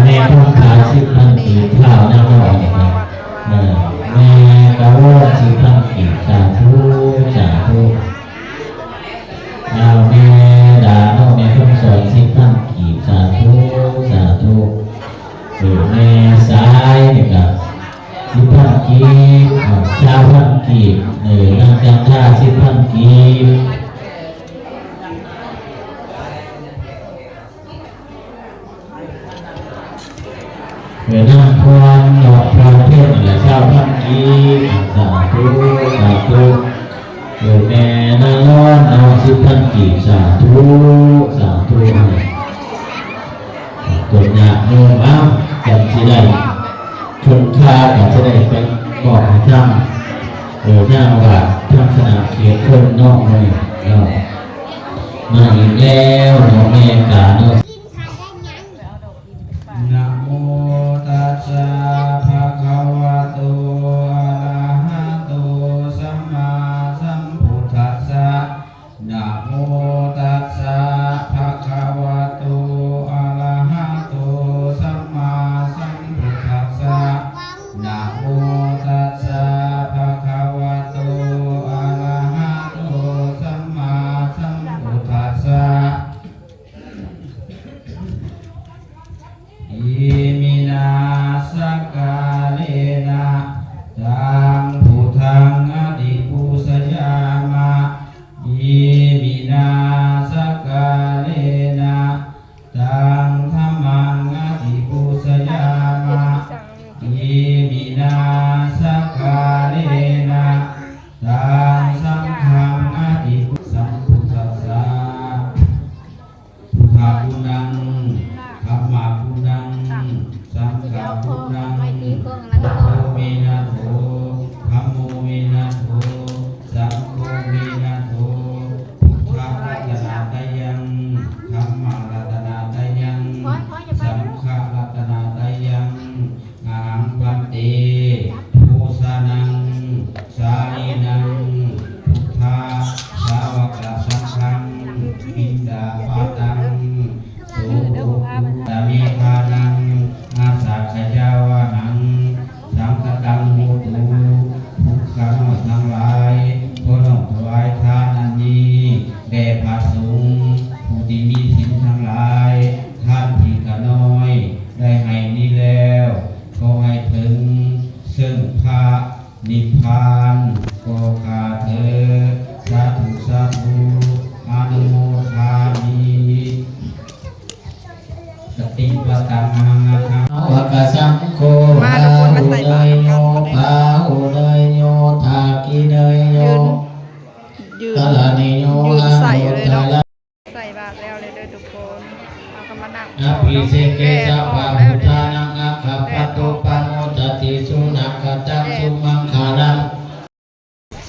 ແມ່ຄອງຂາວສິບພັນກີບ ທ້າວນາງນ້ອຍ ເອີ ແມ່ກະວອນສິບພັນກີບ ສາທຸ ສາທຸ. ເອົາ ແມ່ດາເນາະ ແມ່ຄຳສອນສິບພັນກີບ ສາທຸ ສາທຸ. ເອີ ແມ່ສາຍນີ້ກະສິບພັນກີບ ເອົາ ຊາວພັນກີບ. ເອີ ນາງຈັນທາສິບພັນກີບ. ເອີ ນາງພອນເນາະ ພອນເພັນລະຊາວພັນກີບ ສາທຸ ສາທຸ. ເອີ ແມ່ນາງນອນເນາະ ສິບພັນກີບ ສາທຸ ສາທຸ. ຕົນຍາດໂຍມ ເອົາ ກັນຊິໄດ້ ເຄິ່ງຄາກໍຈະໄດ້ໄປມອບໃຫ້ທາງ ເອີ ທາງວັດ ທາງຄະນະເຂດເພິ່ນເນາະ ມື້ນີ້ເນາະ. ມາອີກແລ້ວເນາະ ແມ່ກາເນາະ. ນະໂມຕັດສະ ພະຄະວະໂຕ ອະລະຫະໂຕ ສຳມາສຳພຸດທັດສະ. ນະໂມຕັດສະ ພະຄະວະໂຕ ອະລະຫະໂຕ ສຳມາສຳພຸດທັດສະ. ນະໂມຕັດສະ ພະຄະວະໂຕ ອະລະຫະໂຕ ສຳມາສຳພຸດທັດສະ. ອິມິນາ ສັກກາເລນະ ຕັງ ພຸດທັງ ອະຕິປູຊະຍາມະ. ອິມິນາ ສັກກາເລນະ ຕັງ ທຳມັງ ອະຕິປູຊະຍາມະ. ອິມິນາ ສັກກາເລນະ ຕັງ ສັງຄັງ ອະຕິປູ ສຳພຸດທັດສະ. ພຸດທະຄຸນັງ ທຳມະຄຸນັງ ສັງຄະຄຸນັງ ພຸດໂທ ເມນະໂທ ທຳໂມ ເມນະໂທ ສັງໂຄ ເມນະໂທ. ພຸດທະລັດຕະນະຕະຍັງ ທຳມະລັດຕະນະຕະຍັງ ສັງຄະລັດຕະນະຕະຍັງ. ອະຫັງ ພັນເຕ ພູຊານັງ ສາລີນັງ ພຸດທະສາວະກະສັງຄັງ ບິນດາບາຕັງ ໂສໂຫຕຸ ຕະເມທານັງ ອາສາຂະຍາວະຫັງ ສັງຄະຕັງໂຫຕຸ. ພວກຂ້ານ້ອຍທັງຫຼາຍ ຂໍນ້ອມຖວາຍທານອັນນີ້ ແດ່ພະສົງ ຜູ້ທີ່ມີສິນທັງຫຼາຍ. ທານທີ່ຂ້ານ້ອຍ ໄດ້ໃຫ້ນີ້ແລ້ວ ຂໍໃຫ້ເຖິງເຊິ່ງພະນິບພານກໍຂ້າເທີ້ນ. ສາທຸ ສາທຸ ອະນຸໂມທາມິ. ສະຕິປະຕັງ ອະຫັງ ອາຄາ ວະກະສັງໂຄ ມາທຸກຄົນ ມາໃສ່ບາດນຳກັນ ພາຫຸເນຍໂຍ ພາຫຸເນຍໂຍ ຍືນ ທາກິເນຍໂຍ ຍືນ ກະລະນິໂຍ ຍືນໃສ່ເລີຍເນາະ. ໃສ່ບາດແລ້ວເລີຍເດີທຸກຄົນ ເຮົາກໍມານັ່ງ ອະພິເສເກ ສັບພະພຸດທານັງ ອາຄາປະຕູປະໂນດາຕິ ສຸນັກຂະຕັງ ສຸມັງຄະລັງ.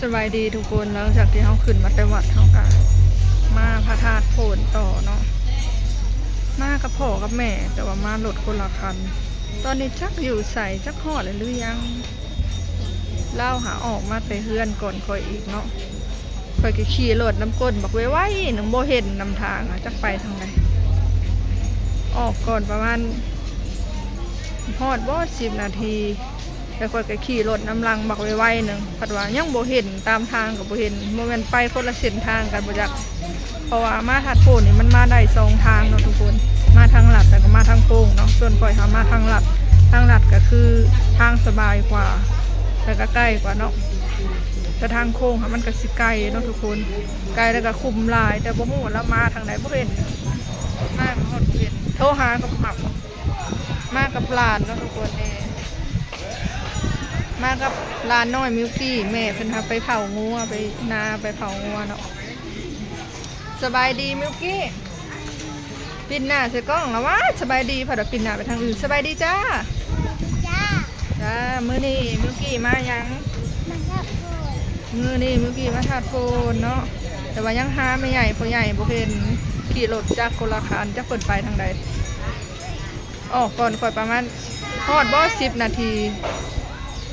ສະບາຍດີທຸກຄົນ ຫຼັງຈາກທີ່ເຮົາຂຶ້ນມາແຕ່ວັດ ເຮົາກໍມາພະທາດໂພນຕໍ່ເນາະ ມາກັບພໍ່ກັບແມ່ ແຕ່ວ່າມາລົດຄົນລະຄັນ. ຕອນນີ້ຈັກຢູ່ໃສ ຈັກຮອດແລ້ວຫຼືຍັງ ລາວຫາອອກມາແຕ່ເຮືອນກ່ອນຂ້ອຍອີກເນາະ. ຂ້ອຍກໍຂີ່ລົດນຳກົ້ນບັກໄວໆໜຶ່ງ ບໍ່ເຫັນນຳທາງ ຈັກໄປທາງໃດ. ອອກກ່ອນປະມານ ຮອດບໍ່ ສິບນາທີ ແລ້ວຂ້ອຍກໍຂີ່ລົດນຳຫຼັງບັກໄວໆໜຶ່ງ ພັດວ່າຍັງບໍ່ເຫັນ ຕາມທາງກໍບໍ່ເຫັນ ບໍ່ແມ່ນໄປຄົນລະເສັ້ນທາງກັນບໍ່ຈັກ. ເພາະວ່າມາທາດໂພນນີ້ມັນມາໄດ້ສອງທາງເນາະທຸກຄົນ ມາທາງລັດແລ້ວກໍມາທາງໂຄ້ງເນາະ. ສ່ວນຂ້ອຍຫາມາທາງລັດ ທາງລັດກໍຄືທາງສະບາຍກວ່າ ແລ້ວກໍໃກ້ກວ່າເນາະ. ແຕ່ທາງໂຄ້ງຫາມັນກໍຊິໄກເນາະທຸກຄົນ ໄກແລ້ວກໍຂຸມຫຼາຍ ແຕ່ບໍ່ຮູ້ວ່າລາວມາທາງໃດ ບໍ່ເຫັນ ມາກໍຮອດບໍ່ເຫັນ ໂທຫາກໍບໍ່ຮັບ. ມາກັບຫຼານເນາະທຸກຄົນ ນີ້ ມາກັບຫຼານນ້ອຍມິວກີ້ ແມ່ເພິ່ນຫາໄປເຝົ້າງົວ ໄປນາ ໄປເຝົ້າງົວເນາະ. ສະບາຍດີມິວກີ້ ປິ່ນໜ້າໃສ່ກ້ອງລະວ່າ ສະບາຍດີ ພັດວ່າປິ່ນໜ້າໄປທາງອື່ນ. ສະບາຍດີຈ້າ ຈ້າ ມື້ນີ້ມິວກີ້ມາຫຍັງ? ມາທາດໂພນ ມື້ນີ້ມິວກີ້ມາທາດໂພນເນາະ ແຕ່ວ່າຍັງຫາແມ່ໃຫຍ່ພໍ່ໃຫຍ່ບໍ່ເຫັນ ຂີ່ລົດຈັກຄົນລະຄັນ ຈັກເພິ່ນໄປທາງໃດ. ອອກກ່ອນຂ້ອຍປະມານ ຮອດບໍ່ ສິບນາທີ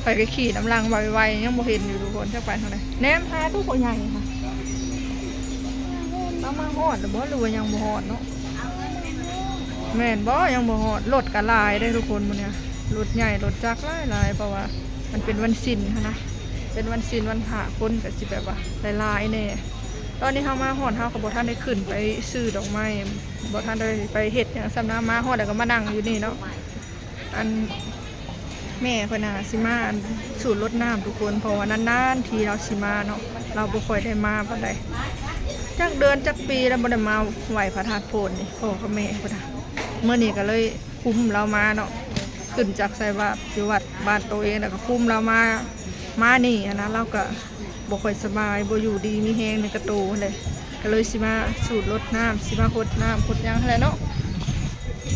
ຂ້ອຍກໍຂີ່ນຳຫຼັງໄວໆ ຍັງບໍ່ເຫັນຢູ່ທຸກຄົນ ຈັກໄປທາງໃດ. ແນມຫາຕູ້ພໍ່ໃຫຍ່ ເຮົາມາຮອດແລ້ວບໍ່ ຫຼືວ່າຍັງບໍ່ຮອດເນາະ? ແມ່ນບໍ່? ຍັງບໍ່ຮອດ. ລົດກໍຫຼາຍເດ້ທຸກຄົນ ມື້ນີ້ ລົດໃຫຍ່ລົດຈັກຫຼາຍໆ ເພາະວ່າມັນເປັນວັນສິນຫັ້ນນະ ເປັນວັນສິນວັນພະ ຄົນກໍຊິແບບວ່າຫຼາຍໆແດ່. ຕອນນີ້ເຮົາມາຮອດ ເຮົາກໍບໍ່ທັນໄດ້ຂຶ້ນໄປຊື້ດອກໄມ້ ບໍ່ທັນໄດ້ໄປເຮັດຫຍັງຊ້ຳນະ ມາຮອດແລ້ວກໍມານັ່ງຢູ່ນີ້ເນາະ. ອັນ ແມ່ເພິ່ນຫາຊິມາ ອັນ ສູດລົດນ້ຳທຸກຄົນ ເພາະວ່ານານໆທີລາວຊິມາເນາະ ລາວບໍ່ຄ່ອຍໄດ້ມາປານໃດ ຈັກເດືອນຈັກປີລາວບໍ່ໄດ້ມາໄຫວ້ພະທາດໂພນນີ້ ພໍ່ກັບແມ່ເພິ່ນຫາ. ມື້ນີ້ກໍເລີຍຄຸມລາວມາເນາະ ຂຶ້ນຈາກໃສ່ບາດຢູ່ວັດບ້ານໂຕເອງ ແລ້ວກໍຄຸມລາວມາ ມານີ້ຫັ້ນນະ ລາວກໍ ບໍ່ຄ່ອຍສະບາຍ ບໍ່ຢູ່ດີມີແຮງໃນກະໂຕຫັ້ນແຫຼະ ກໍເລີຍຊິມາສູດລົດນ້ຳ ຊິມາຫົດນ້ຳຫົດຫຍັງຫັ້ນແຫຼະເນາະ.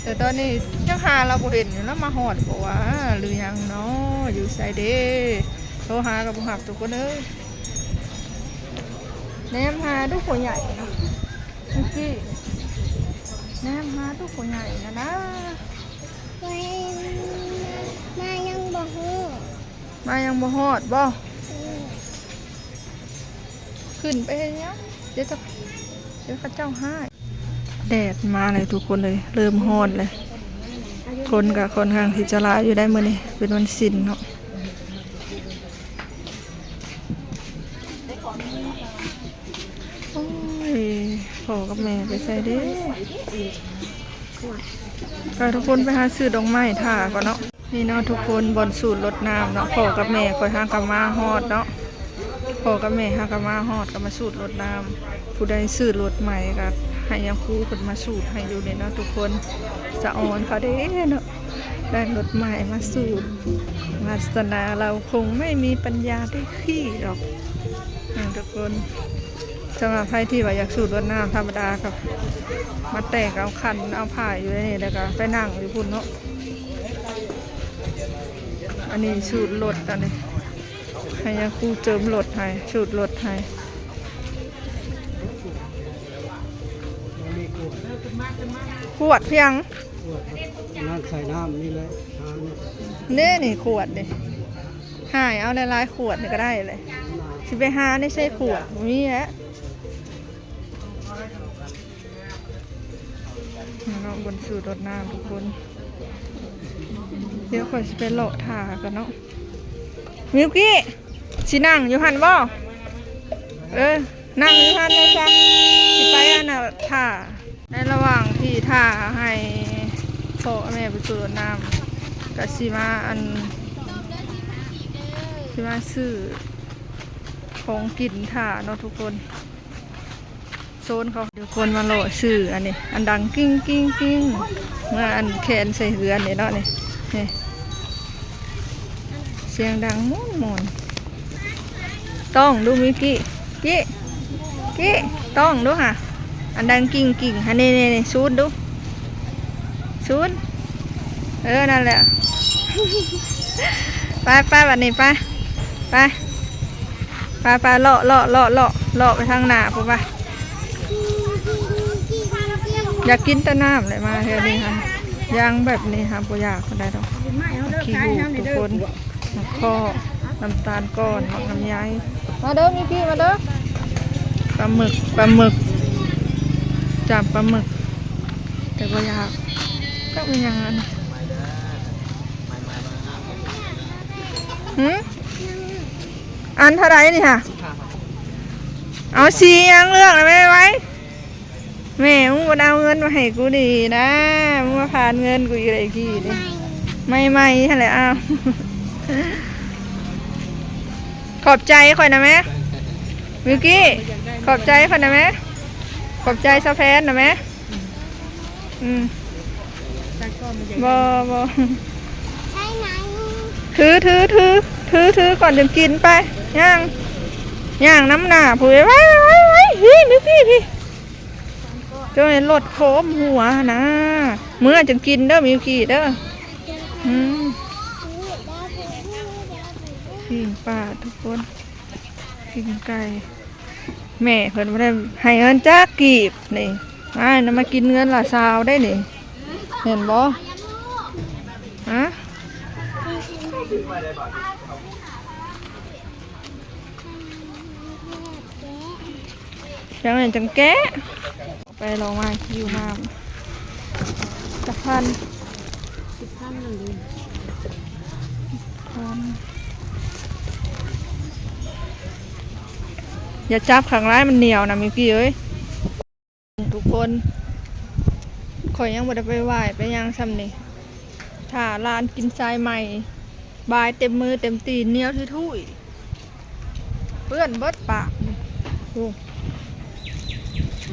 ແຕ່ຕອນນີ້ຍັງຫາລາວບໍ່ເຫັນຢູ່ ລາວມາຮອດບໍ່ວະ ຫຼືຫຍັງເນາະ ຢູ່ໃສເດ້? ໂທຫາກໍບໍ່ຮັບທຸກຄົນເອີຍ. ແນມຫາດູພໍ່ໃຫຍ່ເນາະ ເມື່ອກີ້ ແນມຫາດູພໍ່ໃຫຍ່ຫັ້ນນະ ມາ ມາຍັງບໍ່ຮອດ ມາຍັງບໍ່ຮອດບໍ່? ເອີ ຂຶ້ນໄປເຮັດຫຍັງ? ດຽວຈະ ດຽວເຂົາເຈົ້າຮ້າຍ. ແດດມາແລ້ວທຸກຄົນເອີຍ ເລີ່ມຮ້ອນແລ້ວ. ຄົນກໍຄ່ອນຂ້າງທີ່ຈະຫຼາຍຢູ່ໄດ໋ ມື້ນີ້ເປັນວັນສິນເນາະ. ໂອ້ຍ ພໍ່ກັບແມ່ໄປໃສເດ້? ພາທຸກຄົນໄປຫາຊື້ດອກໄມ້ຖ້າກ່ອນເນາະ. ນີ້ເນາະທຸກຄົນ ບ່ອນສູດລົດນ້ຳເນາະ ພໍ່ກັບແມ່ຂ້ອຍຫາກໍມາຮອດເນາະ ພໍ່ກັບແມ່ຫາກໍມາຮອດ ກໍມາສູດລົດນ້ຳ. ຜູ້ໃດຊື້ລົດໃໝ່ກໍໃຫ້ຍາຄູເພິ່ນມາສູດໃຫ້ຢູ່ນີ້ເນາະທຸກຄົນ. ສະອອນເຂົາເດ້ເນາະ ໄດ້ລົດໃໝ່ມາສູດ ວາສະໜາເຮົາຄົງໄມ່ມີປັນຍາໄດ້ຂີ່ດອກເນາະທຸກຄົນ. ສຳລັບໃຜທີ່ວ່າຢາກສູດລົດນ້ຳທຳມະດາ ກໍມາແຕ່ງເອົາຂັນເອົາພາຢູ່ໃນນີ້ ແລ້ວກໍໄປນັ່ງຢູ່ພຸ້ນເນາະ. ອັນນີ້ສູດລົດ ອັນນີ້ໃຫ້ຍາຄູເຈີມລົດໃຫ້ ສູດລົດໃຫ້. ຂວດພຽງ ຂວດນັ້ນໃສ່ນ້ຳນີ້ແຫຼະ ເດ້ນີ້ຂວດນີ້ ຫາຍເອົາຫຼາຍໆຂວດນີ້ກໍໄດ້ເລີຍ. ຊິໄປຫາໃນໃສ່ຂວດ ບໍ່ມີແຫຼະ. ເນາະ ບ່ອນສູດລົດນ້ຳທຸກຄົນ. ດຽວຂ້ອຍຊິໄປເລາະຖ້າກ່ອນເນາະ. ມິວກີ້ ຊິນັ່ງຢູ່ຫັ້ນບໍ່? ເອີ ນັ່ງຢູ່ຫັ້ນເລີຍຊະ ຊິໄປອັນນ່າຖ້າ. ໃນລະຫວ່າງທີ່ຖ້າໃຫ້ພໍ່ແມ່ໄປສູດລົດນ້ຳ ກະຊິມາອັນ ຊິມາຊື້ຂອງກິນຖ້າເນາະທຸກຄົນ. ໂຊນເຂົາ ດຽວຄົນມາເລາະຊື້ອັນນີ້ ອັນດັງກິ້ງກິ້ງກິ້ງ ເມື່ອອັນແຄນໃສ່ເຮືອນນີ້ເນາະ ນີ້ ນີ້ ສຽງດັງມ່ວນໆ. ຕ້ອງດູມິວກີ້ ກີ້ ກີ້ ຕ້ອງດູຫາ ອັນດັງກິ້ງກິ້ງຫັ້ນ ນີ້ໆໆ ສູດດູ ສູດ. ເອີ ນັ້ນແຫຼະ ໄປໆ ບັດນີ້ ໄປ ໄປ ໄປໆ ເລາະ ເລາະ ເລາະ ເລາະ ເລາະໄປທາງໜ້າພຸ້ນວ່າ. ຢາກກິນແຕ່ນ້ຳແຫຼະ ມາແຖວນີ້ຫັ້ນ ຢ່າງແບບນີ້ຫາບໍ່ຢາກປານໃດດອກ. ຂີ້ຫູກທຸກຄົນ ໝາກເພາະ ນ້ຳຕານກ້ອນ ໝາກລຳໄຍ. ມາເດີ ມີພີ່ມາເດີ ປາໝຶກ ປາໝຶກ ຈາມປາໝຶກ ແຕ່ບໍ່ຢາກ. ຈັກແມ່ນຫຍັງອັນ ຫື ອັນເທົ່າໃດນີ້ຫະ? ເອົາສີຫຍັງ ເລືອກແລ້ວແມ່ໄວ. ແມ່ ມຶງບໍ່ໄດ້ເອົາເງິນມາໃຫ້ກູດີນະ ມຶງມາຜ່ານເງິນກູອີກແລ້ວກີ້ນີ້. ໃໝ່ໆ ຫັ້ນແຫຼະ ອ້າວ ຂອບໃຈຂ້ອຍນະແມ່ ມິວກີ້ ຂອບໃຈຂ້ອຍນະແມ່ ຂອບໃຈສາວແພນນະແມ່. ອືມ ບໍ່ ບໍ່ ຖື ຖື ຖື ຖື ຖືກ່ອນຈະກິນໄປ ຍ່າງ ຍ່າງນຳໜ້າຜູ້ ໄວ ໄວ ໄວ ໄວ ພີ້ ມິວກີ້ ພີ້. ຈົນລົດໂຄມຫົວນະ ເມື່ອຈັ່ງກິນເດີ ມິວກີ້ເດີ. ອືມ ປີ້ງປາທຸກຄົນ ປີ້ງໄກ່ ແມ່ເພິ່ນບໍ່ໄດ້ໃຫ້ເງິນຈັກກີບນີ້ ມານຳມາກິນເງິນລະຊາວໄດ້ນີ້ ເຫັນບໍ່? ຮະ? ຈັ່ງນັ້ນຈັ່ງແກະ ໄປລອງມາຫິວນ້ຳ ຈັກພັນ ສິບພັນນັ້ນເດ້ ພັນ. ຢ່າຈັບຂ້າງຫຼາຍ ມັນໜຽວນະ ມິວກີ້ເອີຍ. ທຸກຄົນ ຂ້ອຍຍັງບໍ່ໄດ້ໄປໄຫວ້ໄປຫຍັງຊ່ຳນີ້ ຖ້າຫຼານກິນຊາຍໃໝ່ ບາຍເຕັມມືເຕັມຕີນ ໜຽວທຸຍໆ ເປື້ອນເບິດປາກ. ໂອ້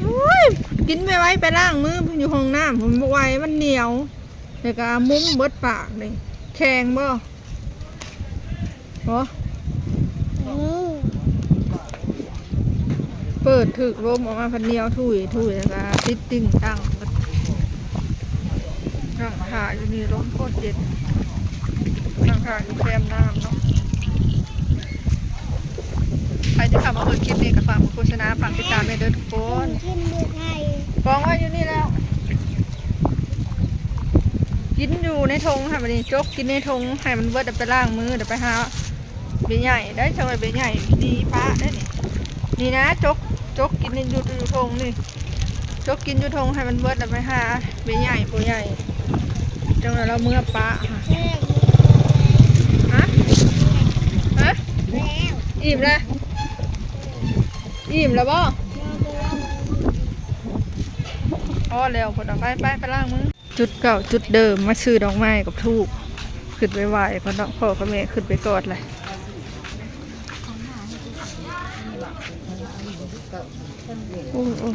ໂອ້ຍ ກິນໄວໆ ໄປລ້າງມືພຸ້ນ ຢູ່ຫ້ອງນ້ຳພຸ້ນ ບໍ່ໄຫວ ມັນໜຽວ ແລ້ວກໍມຸມເບິດປາກນີ້ ແຂງບໍ່? ໂອ້ ອືມ ເປີດຖືກລົມອອກມາພັດໜຽວທຸຍໆ ແລ້ວກໍຕິດຕິ່ງຕັ້ງ. ນັ່ງຖ້າຢູ່ນີ້ລົມໂຄດເຢັນ ນັ່ງຖ້າຢູ່ແຄມນ້ຳເນາະ. ໃຜທີ່ເຂົ້າມາເບິ່ງຄລິບນີ້ກໍຝາກໂຄສະນາ ຝາກຕິດຕາມແດ່ເດີທຸກຄົນ. ກິນຢູ່ໄທ ກອງໄວ້ຢູ່ນີ້ແລ້ວ. ກິນຢູ່ໃນຖົງຫັ້ນ ບັດນີ້ຈົກກິນໃນຖົງໃຫ້ມັນເບິດ ແລ້ວໄປລ້າງມື ແລ້ວໄປຫາເບຍໃຫຍ່ໄດ້. ເຈົ້າວ່າເບຍໃຫຍ່ດີປະໄດ້ນີ້ ນີ້ນະ ຈົກ ຈົກກິນຢູ່ ຢູ່ຖົງນີ້ ຈົກກິນຢູ່ຖົງໃຫ້ມັນເບິດ ແລ້ວໄປຫາເບຍໃຫຍ່ ໂປໃຫຍ່ ຈັ່ງວ່າລາວເມືອປະ. ຮະ ຮະ ອີ່ມແລ້ວ ອີ່ມແລ້ວບໍ່? ພໍແລ້ວພຸ້ນນະ ໄປໆ ໄປລ້າງມື. ຈຸດເກົ່າຈຸດເດີມ ມາຊື້ດອກໄມ້ກັບທູບ ຂຶ້ນໄປໄຫວ້ກ່ອນເນາະ ພໍ່ກັບແມ່ຂຶ້ນໄປກອດແຫຼະ. ໂອ້ຍ ໂອ້ຍ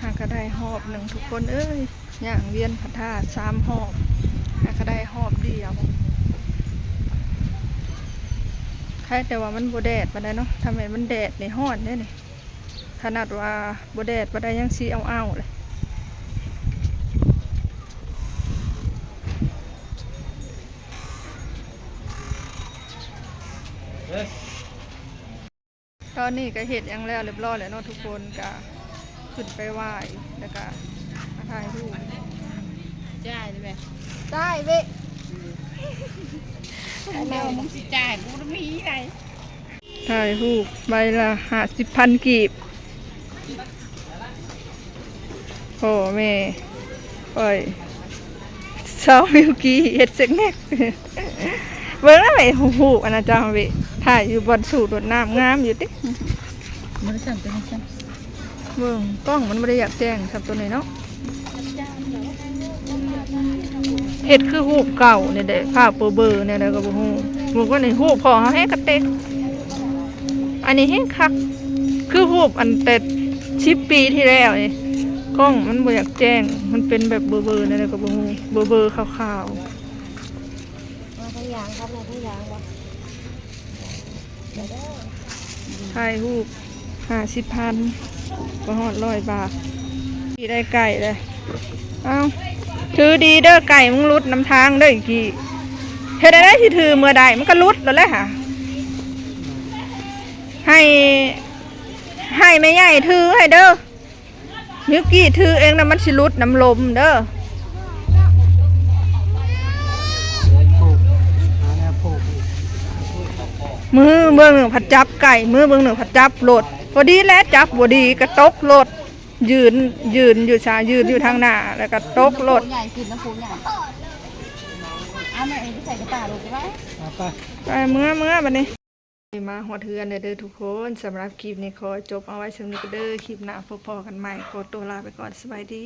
ຫາກະໄດ້ຮອບໜຶ່ງທຸກຄົນເອີຍ. ຍ່າງວຽນພະທາດສາມຮອບ ຫາກະໄດ້ຮອບດຽວ. ໄຄແຕ່ວ່າມັນບໍ່ແດດປານໃດເນາະ ຖ້າແມ່ນມັນແດດນີ້ຮ້ອນເດ້ນີ້. ຂະໜາດວ່າບໍ່ແດດປານໃດຍັງຊິເອົາໆເລີຍ. ຕອນນີ້ກໍເຮັດຫຍັງແລ້ວລຽບຮ້ອຍແລ້ວເນາະທຸກຄົນ ກະຂຶ້ນໄປໄຫວ້ ແລ້ວກະມາຖ່າຍຮູບ. ຈ່າຍໄດ້ໄໝ? ຈ່າຍເວະ ແລ້ວມຶງຊິຈ່າຍ ກູບໍ່ມີໃດ. ຖ່າຍຮູບໃບລະຫ້າສິບພັນກີບ. ພໍ່ແມ່ຂ້ອຍ ຊາວມິວກີ້ເຮັດເຊັກແນັກ. ເບິ່ງແລ້ວໄອ້ຮູບອັນນະ ຈາເວະ ຖ່າຍຢູ່ບ່ອນສູດລົດນ້ຳ ງາມຢູ່ຕິ. ບໍ່ໄດ້ສັ່ນ ເບິ່ງກ້ອງມັນບໍ່ໄດ້ຢາກແຈ້ງສ່ຳໂຕນີ້ເນາະ. ເຮັດຄືຮູບເກົ່ານີ້ແຫຼະ ພາບເບີໆແນວໃດກໍບໍ່ຮູ້. ບອກວ່ານີ້ຮູບພໍ່ເຮົາແຮງກະເຕັກ ອັນນີ້ແຮງຄັກ ຄືຮູບອັນແຕ່ສິບປີທີ່ແລ້ວນີ້. ກ້ອງມັນບໍ່ຢາກແຈ້ງ ມັນເປັນແບບເບີໆແນວໃດກໍບໍ່ຮູ້ ເບີໆຂາວໆ. ມາທາງຢາງຄັບ ມາທາງຢາງບໍ່? ຖ່າຍຮູບຫ້າສິບພັນ ບໍ່ຮອດຮ້ອຍບາດ. ກີ້ໄດ້ໄກ່ເດ້. ເອົ້າ ຖືດີເດີ ໄກ່ມຶງຫຼຸດນຳທາງເດີ ກີ້. ເຮັດແນວໃດຊິຖືເມື່ອໃດ ມັນກໍຫຼຸດໂລດແຫຼະຫາ. ໃຫ້ ໃຫ້ແມ່ໃຫຍ່ຖືໃຫ້ເດີ. ມິວກີ້ຖືເອງນະ ມັນຊິຫຼຸດນຳລົມເດີ. ມືເບື້ອງໜຶ່ງພັດຈັບໄກ່ ມືເບື້ອງໜຶ່ງພັດຈັບໂລດ. ພໍດີແຫຼະ ຈັບບໍ່ດີກະຕົກໂລດ. ຢືນ ຢືນຢູ່ຊະ ຢືນຢູ່ທາງໜ້າ ແລ້ວກະຕົກໂລດ. ໃຫຍ່ຂຶ້ນນຳຜູ້ໃຫຍ່. ເອົາແມ່ເອງໄປໃສ່ກະຕ່າໂລດໄດ້. ໄປ ເມືອ ເມືອບັດນີ້. ມາຮອດເຮືອນແລ້ວເດີທຸກຄົນ. ສຳລັບຄລິບນີ້ຂໍຈົບເອົາໄວ້ສ່ຳນີ້ເດີ. ຄລິບໜ້າພົບພໍ້ກັນໃໝ່. ຂໍຕົວລາໄປກ່ອນ. ສະບາຍດີ.